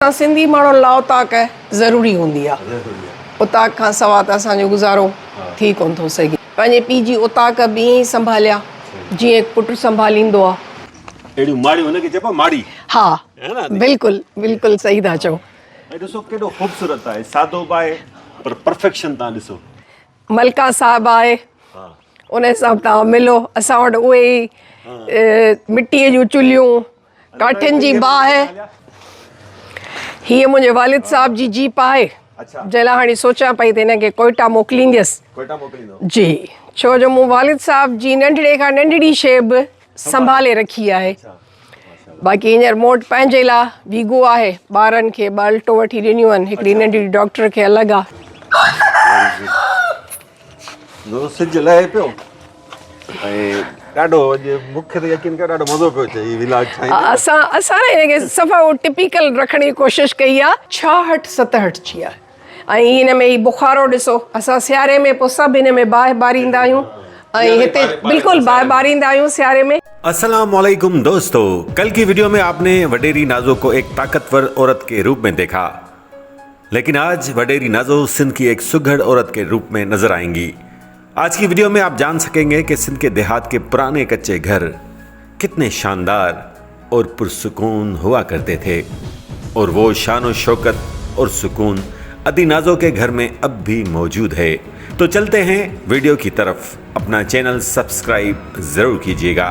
اسان سنڌي ماڻهن لاء اوطاق ضروري هوندي آ. اوطاق کان سوا ته اسان جو گذارو ٿي ڪونه ٿو سگهي. پنهنجي پيء جي اوطاق به ائين ئي سنڀاليا جيئن هڪ پٽ سنڀاليندو آ. اهڙيون ماڙيون هن کي چئبو آ ماڙي. ها بلڪل بلڪل صحيح ٿا چئو. ۽ ڏسو ڪيڏو خوبصورت آهي سادو به آهي پر پرفيڪشن تان ڏسو. ملڪا صاحب آهي ان سان توهان ملو اسان وٽ اهي ئي مٽيء جون چلهيون ڪاٺين جي باهه. هيء منهنجي والد صاحب جي جيپ آهي جنهن لاء هاڻي سوچيان پئي ته هن کي ڪوئيٽا موڪلينديس. جي ڇو جو مون والد صاحب جي ننڍڙي کان ننڍڙي شيء به سنڀالي رکي آهي. باقي هينئر مون وٽ پنهنجي لاء ويگو آهي. ٻارن کي ٻه الٽو وٺي ڏنيون آهن. هڪڙي ننڍڙي ڊاڪٽر کي الڳ آهي. نو سج لهي پيو ۽ ڏاڍو اڄ مون کي ته يقين ڪر ڏاڍو مزو پيو اچي هي ولاگ ٺاهيندي. اسان اسان نه هن کي صفا اهو ٽپيڪل رکڻ جي ڪوشش ڪئي آ. 66 67 جي آ ۽ هن ۾ هي بخارو ڏسو اسان سياري ۾ پوء سڀ هن ۾ باهه ٻاريندا آهيون ۽ هتي بلڪل باهه ٻاريندا آهيون سياري ۾. السلام عليڪم دوستو ڪل ڪي وڊيو ۾ آپ ني وڊيري نازو ڪو ايڪ طاقتور عورت ڪي روپ ۾ ديکا ليڪن آج وڊيري نازو سنڌ ڪي ايڪ سگهڙ عورت ڪي روپ ۾ نظر آئين گي آج ڪي وڊيو ۾ آپ جان سڪين گي ڪي سنڌ ڪي ديهات ڪي پراني ڪچي گهر ڪتني شاندار اور پرسڪون هوا ڪرتي ٿي اور وو شان و شوڪت اور سڪون ادي نازو ڪي گهر ۾ اب ڀي موجود هي تو چلتي هين وڊيو ڪي طرف اپنا چينل سبسڪرائب ضرور ڪيجيي گا.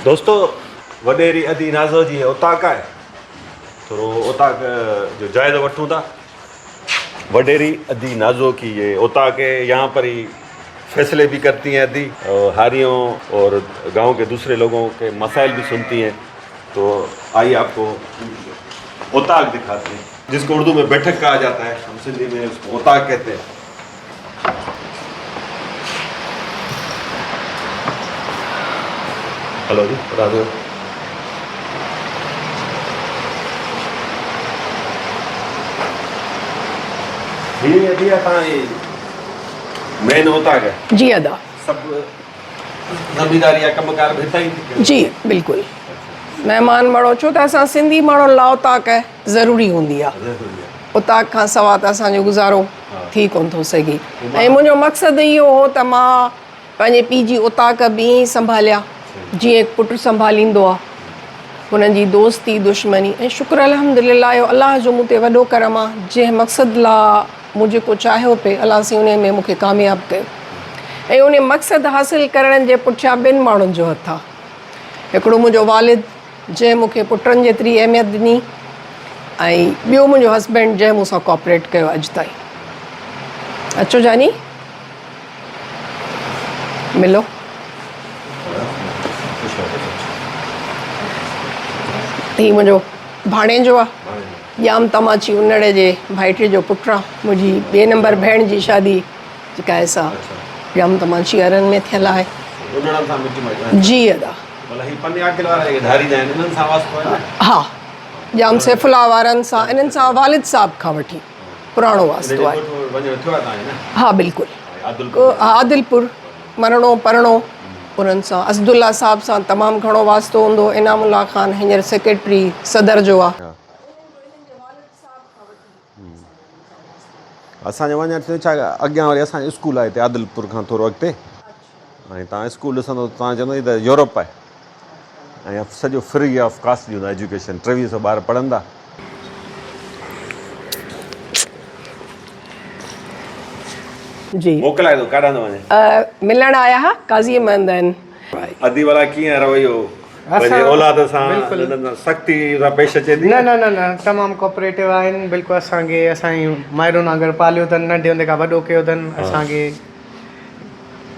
دوستو وڏيري ادي نازو جي اوطاق آهي ٿورو اوطاق جو جائزو وٺون ٿا وڏيري ادي نازو ڪي يي اوطاق هي يهان پر هي فيصلي بي ڪرتي هين ادي هاريون اور گاؤن ڪي دوسري لوگون ڪي مسائل بي سنتي هين تو آئي آپ ڪو اوطاق دکاتي هين جس ڪو اردو ۾ بيٺڪ ڪها جاتا هي هم سنڌي ۾ اس ڪو اوطاق ڪهتي هين. هلو جي راڌو هي ادي اسان جي مين اوطاق آهي جي ادا سڀ زمينداري جا ڪم ڪار به هتان ئي ٿي جي بلڪل مهمان مڙو ڇو ته اسان سنڌي ماڻهن لاء اوطاق ضروري هوندي آ اوطاق کان سوا ته اسان جو گذارو ٿي ڪونه ٿو سگهي ۽ منهنجو مقصد اهو هو ته مان پنهنجي پيء جي اوطاق به ائين ئي سنڀاليان جيئن هڪ پٽ سنڀاليندو آ. هنن جي دوستي، دشمني ۽ شڪر الحمدلله اهو الله جو مون تي وڏو ڪرم آ جنهن مقصد لا مون جيڪو چاهيو پئي الله سائين انهي ۾ مون کي ڪامياب ڪيو ۽ انهي مقصد حاصل ڪرڻ جي پٺيان ٻن ماڻهن جو هٿ آ هڪڙو منهنجو والد جنهن مون کي پٽن جيتري اهميت ڏني ۽ ٻيو منهنجو هسبينڊ جنهن مون سان ڪوآپريٽ ڪيو اڄ تائين. اچو جاني ملو. هي منهنجو ڀاڻيجو آ ڄام تماچي انڙي جي ڀائٽي جو پٽ آ منهنجي ٻئي نمبر ڀيڻ جي شادي جيڪا آهي سا ڄام تماچي وارن ۾ ٿيل آهي. جي ادا. ڀلا هي پني عاقل وارا جيڪي ڌاريندا آهن انهن سان واسطو آهي نه؟ ها ڄام سيف الله وارن سان انهن سان والد صاحب کان وٺي پراڻو واسطو آهي. وڃڻ ٿيو آهي توهان جو نه؟ ها بلڪل عادلپور مرڻو پرڻو انهن سان اسد الله صاحب سان تمام گهڻو واسطو هوندو هو انعام الله خان هينئر سيڪريٽري صدر جو آهي. اسان جو وڃڻ ٿيو ڇا اڳيان وري اسان جو اسڪول آهي هتي عادلپور کان ٿورو اڳتي ۽ تان اسڪول ڏسندو ته تان چوندو هي ته يورپ آهي ۽ سڄو فري آف ڪاسٽ ڏيون ٿا ايجوڪيشن 23 سو ٻار پڙهن ٿا. جي موڪلائي ٿو ڪاڏانهن ٿو وڃي. ملڻ آيا ها قاضي احمد آهن. ادي ڀلا ڪيئن رويو پنهنجي اولاد سان ننڍن سان سختي سان پيش اچي ٿي؟ نه نه نه نه تمام ڪوآپريٽو آهن بلڪل اسان کي اسان جي مائرن وانگر پاليو اٿن ننڍي هوندي کان وڏو ڪيو اٿن اسان کي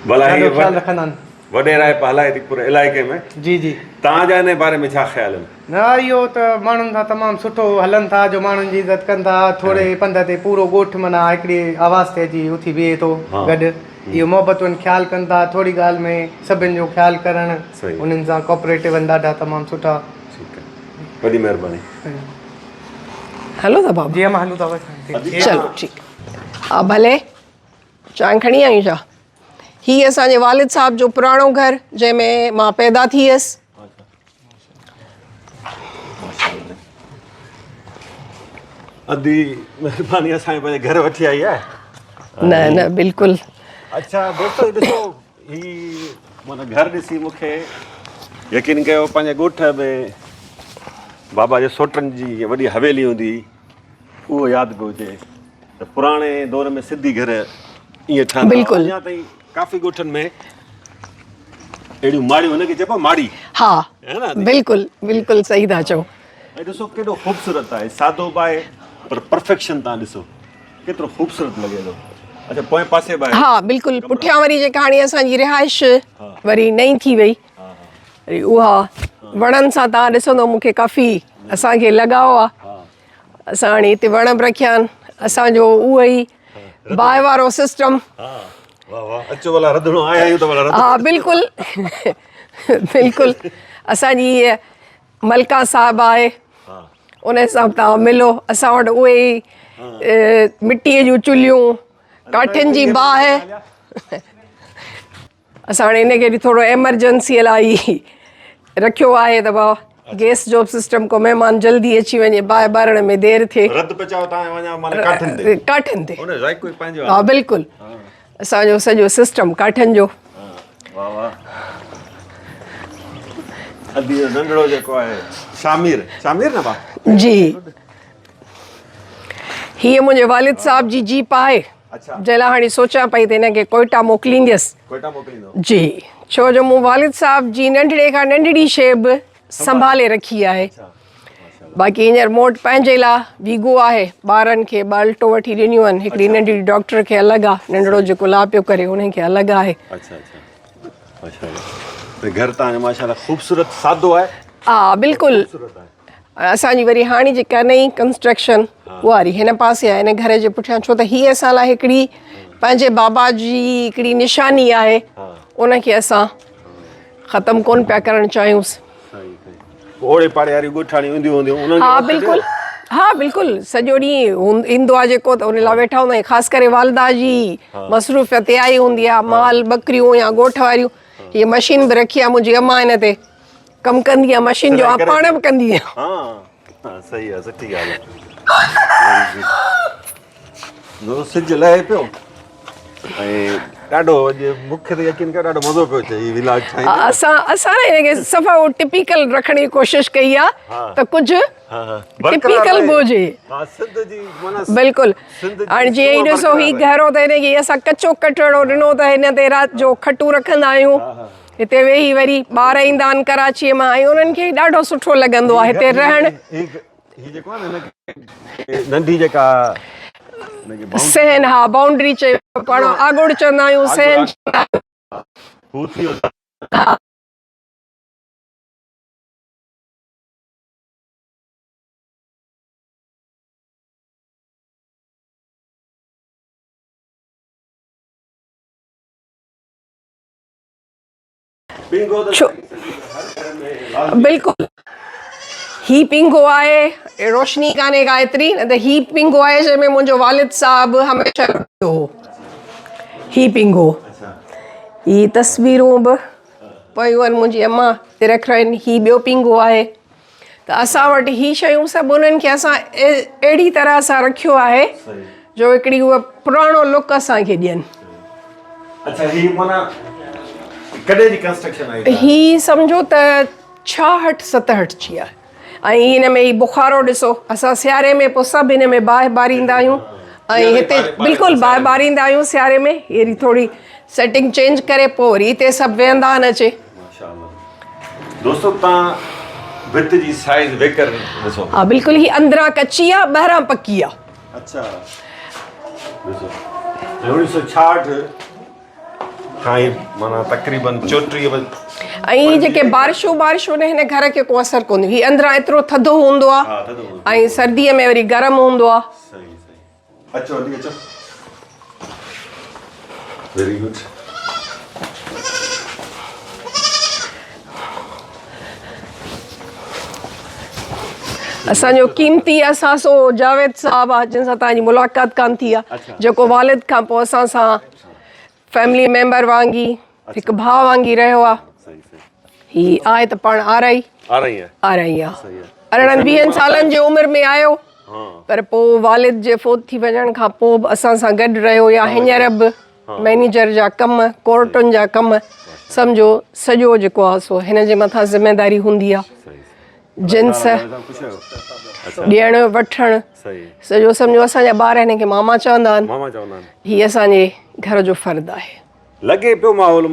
ڀلا هي ڏاڍو خيال رکندا آهن. وڏيرائپ هلائي ٿي پوري علائقي ۾. جي جي. توهان جا انهي باري ۾ ڇا خيال آهن؟ نه اهو ته ماڻهن سان تمام سٺو هلن ٿا جو ماڻهن جي عزت ڪن ٿا ٿوري پنڌ تي پورو ڳوٺ معنيٰ هڪڙي آواز تي اچي اٿي بيهي ٿو گڏ اهو محبتن خيال ڪن ٿا ٿوري ڳالهه ۾ سڀن جو خيال ڪرڻ انهن سان ڪوپريٽو آهن ڏاڍا تمام سٺا. ٺيڪ آهي وڏي مهرباني. هلو ٿا بابا. جي امان هلون ٿا بس. چلو ٺيڪ آ ڀلي چانهه کڻي آيون ڇا؟ هي اسان جي والد صاحب جو پراڻو گهر جنهن ۾ مان پيدا ٿي هيس. ادي مهرباني اسان کي پنهنجي گهر وٺي آئي آهي. نه نه بلڪل. اڇا دوستو هي ڏسو هي معنيٰ گهر ڏسي مون کي يقين ڪيو پنهنجي ڳوٺ ۾ بابا جي سوٽن جي وڏي حويلي هوندي هئي اهو ياد پيو اچي ته پراڻي دور ۾ سنڌي گهر ائين ٺهندا بلڪل اڃا تائين ڪافي ڳوٺن ۾ اهڙيون ماڙيون هن کي چئبو آهي ماڙي ها بلڪل بلڪل صحيح ٿا چئو ۽ ڏسو ڪيڏو خوبصورت آهي سادو به آهي پر پرفيڪشن تان ڏسو ڪيترو خوبصورت لڳي ٿو اچها پوئين پاسي به آهي ها بلڪل پٺيان وري جيڪا هاڻي اسان جي رهائش وري نئين ٿي وئي وري اها وڻن سان تان ڏسندو مون کي ڪافي اسان کي لڳاء آ اسان هاڻي هتي وڻ به رکيا آهن اسان جو اهو ئي باهه وارو سسٽم ها بلڪل بلڪل اسان جي هيء ملڪا صاحب آهي ان سان توهان ملو اسان وٽ اهي ئي مٽيء جون چلهيون ڪاٺين جي باهه اسان هاڻي ان کي به ٿورو ايمرجنسي لاء ئي رکيو آهي ته ڀاء گيس جو سسٽم ڪو مهمان جلدي اچي وڃي باهه ٻارڻ ۾ دير ٿئي. رڌ پچاء تان وڃان معنيٰ ڪاٺين تي. ڪاٺين تي. ان ذائقو ئي پنهنجو آهي. ها بلڪل اسان جو سڄو سسٽم ڪاٺين جو. واه واه ادي جو ننڍڙو جيڪو آهي شامير شامير نه ڀاء. جي هيء منهنجي والد صاحب جي جيپ آهي. جنهن لاء هاڻي سوچيان پئي ته هن کي ڪوئيٽا موڪلينديس. ڪوئيٽا موڪليندو؟ جي، ڇو جو مون والد صاحب جي ننڍڙي کان ننڍڙي شيء به سنڀالي رکي آهي. باقي هينئر مون وٽ پنهنجي لاء ويگو آهي. ٻارن کي ٻه الٽو وٺي ڏنيون آهن. هڪڙي ننڍڙي ڊاڪٽر کي الڳ آهي، ننڍڙو جيڪو لا پيو ڪري ان کي الڳ آهي. اڇا اڇا ماشاءالله ته گهر تان جو ماشاءالله خوبصورت سادو آهي. ها بلڪل. خوبصورت آهي. اسان جي وري هاڻي جيڪا نئين ڪنسٽرڪشن واري هن پاسي آهي هن گهر جي پٺيان ڇو ته هي اسان لاء هڪڙي پنهنجي بابا جي هڪڙي نشاني آهي ان کي اسان ختم ڪون پيا ڪرڻ چاهيون. اوڙي پاڙي واريون ڳوٺاڻيون اينديون هونديون انهن ها بلڪل ها بلڪل سڄو ڏينهن ايندو آهي جيڪو ته ان لاء ويٺا هوندا آهيون خاص ڪري والده جي مصروفيت اها ئي هوندي آهي مال ٻڪريون يا ڳوٺ واريون هي مشين به رکي آهي منهنجي امان هن تي ڪم ڪندي آ مشين جو آ پاڻ به ڪندي آ. ها ها صحيح آ سٺي ڳالهه آ ويري گڊ نو سج لهي پيو ۽ ڏاڍو اڄ مون کي ته يقين ڪر ڏاڍو مزو پيو اچي هي ولاگ ٺاهيندي اسان اسان نه هن کي صفا اهو ٽپيڪل رکڻ جي ڪوشش ڪئي آ ته ڪجهه ٽپيڪل به هجي ها سنڌ جي معنيٰ بلڪل هاڻي جيئن هي ڏسو هي گهرو ته هن کي اسان ڪچو ڪٽهڙو ڏنو ته هن تي رات جو کٽون رکندا آهيون هتي ويهي وري ٻار ايندا آهن ڪراچيء مان ۽ انهن کي ڏاڍو سٺو لڳندو آهي هتي رهڻ. هي جيڪو آهي نه هن کي ننڍي جيڪا صحن ها بائونڊري چئبو پاڻ آڳڙ چوندا آهيون صحن چوندا آهيون. هو ٿي ويو. ڇو بلڪل هي پينگهو آهي روشني ڪانهي ڪا ايتري نه ته هي پينگهو آهي جنهن ۾ منهنجو والد صاحب هميشه رهندو هو هي پينگهو هي تصويرون به پيون آهن منهنجي امان تي رکرايون هي ٻيو پينگهو آهي ته اسان وٽ هي شيون سڀ انهن کي اسان اهڙي طرح سان رکيو آهي جو هڪڙي اهو پراڻو لڪ اسان کي ڏين. اڇا هي معنيٰ ڪڏهن جي ڪنسٽرڪشن آهي؟ هي سمجهو ته 66 67 جي آهي ۽ هن ۾ هي بخارو ڏسو اسان سياري ۾ پوء سڀ هن ۾ باهه ٻاريندا آهيون ۽ هتي بلڪل باهه ٻاريندا آهيون سياري ۾ هيري ٿوري سيٽنگ چينج ڪري پوء وري هتي سڀ ويهندا آهن اچي. ماشاءالله دوستو تان ڀت جي سائيز ويڪر ڏسو. ها بلڪل هي اندران ڪچي آ ٻاهران پڪي آ. اڇا ڏسو 1966 کان هي معنيٰ تقريبن 34 بجي. ۽ هي جيڪي بارشون بارشون آهن هن گهر کي ڪو اثر ڪونهي هي اندران ايترو ٿڌو هوندو آهي ۽ سردي ۾ وري گرم هوندو آهي. صحيح صحيح اچو علي اچو ويري گڊ. اسان جو قيمتي اثاثو جاويد صاحب آ جن سان توهان جي ملاقات ڪانه ٿي آ جيڪو والد کان پوء اسان سان فيملي ميمبر وانگي هڪ ڀاء وانگي رهيو آ هي آهي ته پاڻ آرائي آرائي آ ارڙهن ويهن سالن جي عمر ۾ آيو پر پوء والد جي فوت ٿي وڃڻ کان پوء به اسان سان گڏ رهيو يا هينئر به مئنيجر جا ڪم، ڪورٽن جا ڪم سمجهو سڄو جيڪو آ سو هن جي مٿان ذميداري هوندي آ. جنس ڏيڻ وٺڻ سڄو سمجهو اسان جا ٻار هن کي ماما چوندا آهن. هي اسان جي گهر جو فرد آهي. لڳي پيو ماحول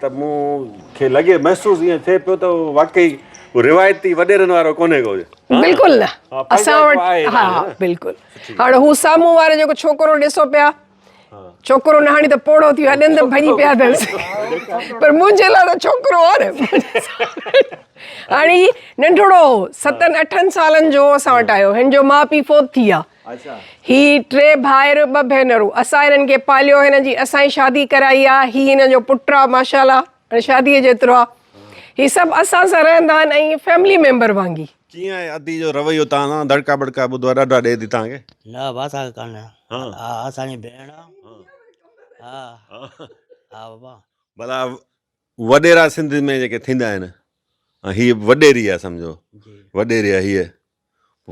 ته مون کي لڳي محسوس ائين ٿئي پيو ته واقعي روايتي وڏيرن وارو ڪونهي ڪو. بلڪل نه اسان وٽ ها ها بلڪل هاڻ هو سامهون وارو جيڪو ڇوڪرو ڏسو پيا ڇوڪرو نه هاڻي ته پوڙهو ٿي ويو آهي ڏند ڀڄي پيا اٿس پر منهنجي لاء ته ڇوڪرو آهي نه هاڻي هي ننڍڙو هو ستن اٺن سالن جو اسان وٽ آيو هن جو ماء پيء فوت ٿي ويا هي ٽي ڀائر ٻه ڀينرون اسان هنن کي پاليو هن جي اسان ئي شادي ڪرائي آهي هي هن جو پٽ آهي ماشاء الله هاڻي شاديء جيترو آهي هي سڀ اسان سان رهندا آهن ۽ فيملي ميمبر وانگي. ڪيئن آهي ادي جو رويو توهان سان دڙڪا بڙڪا ٻڌو آهي ڏاڍا ڏئي ٿي توهان کي. نه ابا اسان کي ڪانه ها اسان جي ڀيڻ آ ها ها بابا. ڀلا وڏيرا سنڌ ۾ جيڪي ٿيندا آهن ۽ هيء وڏيري آهي سمجهو وڏيري آهي هيء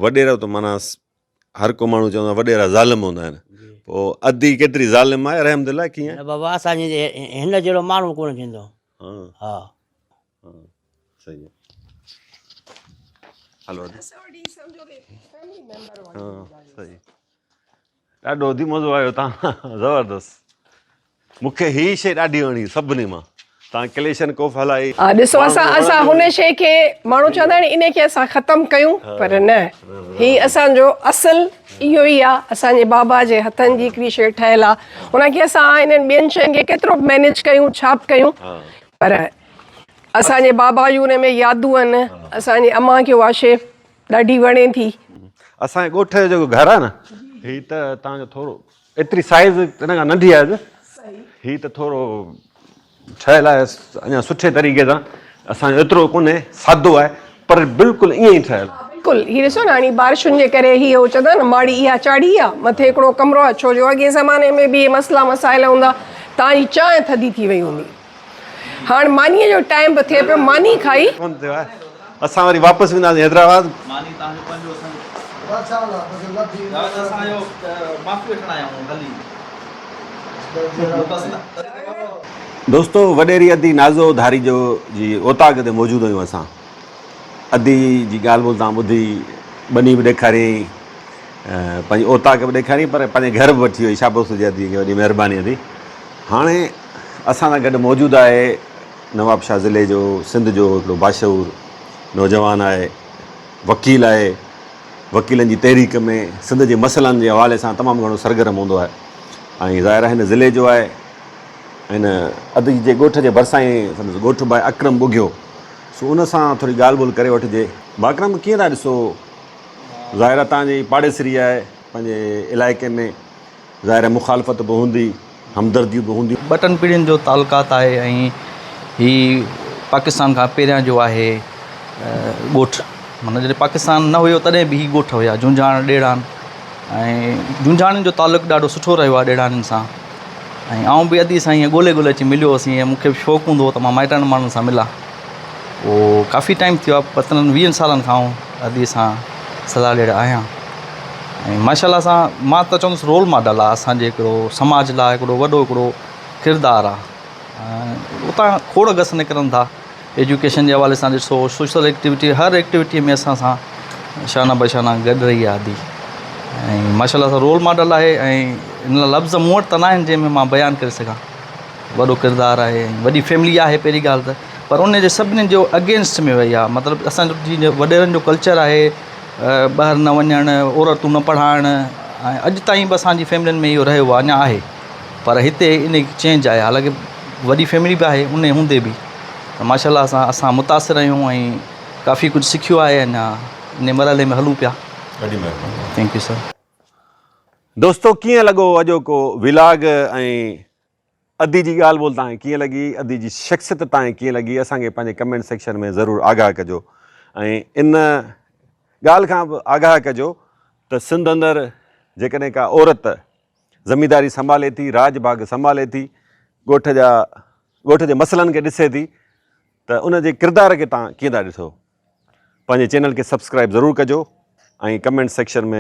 وڏيرو ته معنيٰ هر ڪو ماڻهو چوندو آهي وڏيرا ظالم هوندا آهن پوء ادي ڪيتري ظالم آهي رحمد الله ڪيئن. نه بابا اسان جي هن جهڙو ماڻهو ڪونه ٿيندو ها. صحيح هلو ادي صحيح ڏاڍو ادي مزو آيو تان زبردست مونکي هي شي ڏاڍي وڻي سڀني مان تان ڪليشن ڪوف هلائي ها ڏسو اسان اسان هن شي کي ماڻهو چوندا آهن ان کي اسان ختم ڪيون پر نه هي اسان جو اصل اهو ئي آ اسان جي بابا جي هٿن جي هڪڙي شي ٺهيل آ ان کي اسان انهن ٻين شين کي ڪيترو به مينيج ڪيون ڇا به ڪيون پر اسان جي بابا جون ان ۾ يادون آهن اسان جي امان کي اها شي ڏاڍي وڻي ٿي. اسان جي ڳوٺ جو جيڪو گهر آهي نه هي ته توهان جو ٿورو ايتري سائيز ان کان ننڍي آهي هي ته ٿورو ٺهيل آهي اڃا سٺي طريقي سان اسان جو ايترو ڪونهي سادو آهي پر بلڪل ائين ئي ٺهيل آهي. بلڪل هي ڏسو نه هاڻي بارشن جي ڪري هي هو چوندا نه ماڙي اها چاڙهي آهي مٿي هڪڙو ڪمرو آهي ڇو جو اڳئين زماني ۾ به اهي مسئلا مسائل هوندا توهان جي چانهه ٿڌي ٿي وئي هوندي. هاڻ مانيء جو ٽائيم به ٿئي پيو، ماني کائي. ڪونه ٿيو آهي. اسان وري واپس وينداسين حيدرآباد. ماني توهان جو پنهنجو اسان جو. اسان جو معافي وٺڻ آيا آهيون هلي. دوستو وڏيري ادي نازو ڌاريجو جي اوطاق تي موجود آهيون اسان ادي جي ڳالهه ٻولهه تان ٻڌي ٻني به ڏيکاريائين پنهنجي اوطاق به ڏيکاريائين پر پنهنجي گهر به وٺي وئي شابس هجي ادي کي وڏي مهرباني ادي هاڻي اسان سان گڏ موجود آهي نوابشاهه ضلعي جو سنڌ جو هڪڙو باشعور نوجوان آهي وڪيل آهي وڪيلن جي تحريڪ ۾ سنڌ جي مسئلن جي حوالي سان تمام گهڻو سرگرم هوندو آهي ۽ ظاهر آهي هن ضلعي جو آهي هن ادي جي ڳوٺ جي ڀرسان ئي سندس ڳوٺ به آهي اڪرم ٻگهيو سو ان سان ٿوري ڳالهه ٻولهه ڪري وٺجي. اڪرم ڪيئن ٿا ڏسو ظاهر آهي تان جي پاڙيسري آهي پنهنجي علائقي ۾ ظاهر آهي مخالفت به هوندي، همدرديون به هونديون. ٻه ٽن پيڙهين جو تعلقات آهي ۽ هي پاڪستان کان پهريان جو آهي ڳوٺ معنيٰ جڏهن پاڪستان نه هيو تڏهن به هي ڳوٺ هيا جونجهاڻ ڏيڙان ۽ جونجهاڻين جو تعلق ڏاڍو سٺو رهيو آهي ڏيڙانين سان ۽ آئون به ادي سان ائين ڳولي ڳولي اچي مليو هوس ائين مونکي به شوق هوندو هو ته مان مائٽن ماڻهن سان ملان پوء ڪافي ٽائيم ٿي ويو آهي پندرهن ويهن سالن کان آئون ادي سان صلاح ڏيڻ آهيان ۽ ماشاء الله سان مان ته چوندس رول ماڊل آهي اسانجي هڪڙو سماج لاء هڪڙو وڏو هڪڙو ڪردار آهي اتان کوڙ گس نڪرن ٿا ايجوڪيشن جي حوالي سان ڏسو سوشل ايڪٽيوٽي هر ايڪٽيوٽي ۾ اسان سان شانه بشانه گڏ رهي آهي ادي ۽ ماشاء الله سان رول ماڊل آهي ۽ ان لاء لفظ مون وٽ ته ناهن جنهن ۾ مان بيان ڪري سگهان وڏو ڪردار آهي ۽ وڏي فيملي آهي پهرين ڳالهه ته پر ان جي سڀني جو اگينسٽ ۾ وئي آهي مطلب اسان جو جيئن وڏيرن جو ڪلچر آهي ٻاهر نه وڃڻ عورتون نه پڙهائڻ ۽ اڄ تائين به اسانجي فيملين ۾ اهو رهيو آهي اڃا آهي پر هتي ان چينج آهي حالانڪه وڏي فيملي به آهي ان هوندي به ته ماشاء الله سان اسان متاثر آهيون ۽ ڪافي ڪجهه سکيو آهي اڃا ان مرحلي ۾ هلون پيا. ڏاڍي مهرباني. Thank you sir. دوستو ڪيئن لڳو اڄوڪو ولاگ ۽ ادي جي ڳالهه ٻولهه توهان کي ڪيئن لڳي ادي جي شخصيت توهان کي ڪيئن لڳي اسان کي پنهنجي ڪمينٽ سيڪشن ۾ ضرور آگاهه ڪجو ۽ ان ڳالهه کان به آگاهه ڪجو ته سنڌ اندر جيڪڏهن ڪا عورت زمينداري سنڀالي ٿي راڄ ڀاڳ سنڀالي ٿي ڳوٺ جا ڳوٺ جي مسئلن کي ڏسي ٿي ته ان جي ڪردار کي توهان ڪيئن ٿا ڏسو پنهنجي چينل کي سبسڪرائب ضرور ڪجو ۽ ڪمينٽ سيڪشن ۾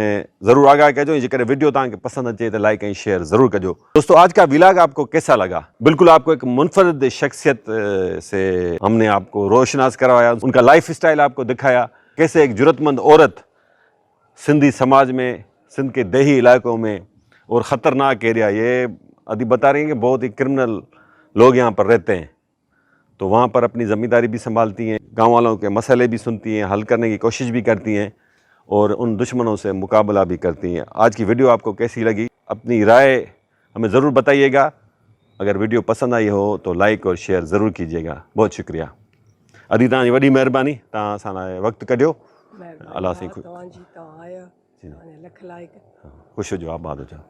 ضرور آگاهه ڪجو ۽ جيڪڏهن وڊيو توهان کي پسند اچي ته لائڪ ۽ شيئر ضرور ڪجو دوستو آج کا ولاگ آپ کو ڪيسا لگا بلڪل آپ کو هڪ منفرد شخصيت سي هم ني آپ کو روشناس ڪروايا ان کا لائف اسٽائل آپ کو دکايا ڪيسي هڪ جرئت مند عورت سنڌي سماج ۾ سنڌ ڪي ديهي علائقو ۾ اور خطرناڪ ايريا يي ادي بتا رهي هين ڪي بهت هي ڪرمنل لوگ يهان پر رهتي هين تو وهان پر اپني ذميداري بهي سنڀالتي هين گائون والون ڪي مسئلي بهي سنتي هين حل ڪرني ڪي ڪوشش بهي ڪرتي هين اور ان دشمنون سي مقابله بهي ڪرتي هين آج ڪي وڊيو آپ ڪو ڪيسي لگي اپني رائي همين ضرور بتائيي گا اگر وڊيو پسند آئي هو تو لائيڪ اور شيئر ضرور ڪيجيي گا بهت شڪريه ادي توهان جي وڏي مهرباني توهان اسان لاء وقت ڪڍيو الله سائين توهان جي توهان آيا توهان جا لک لائق خوش هجو آباد هجو.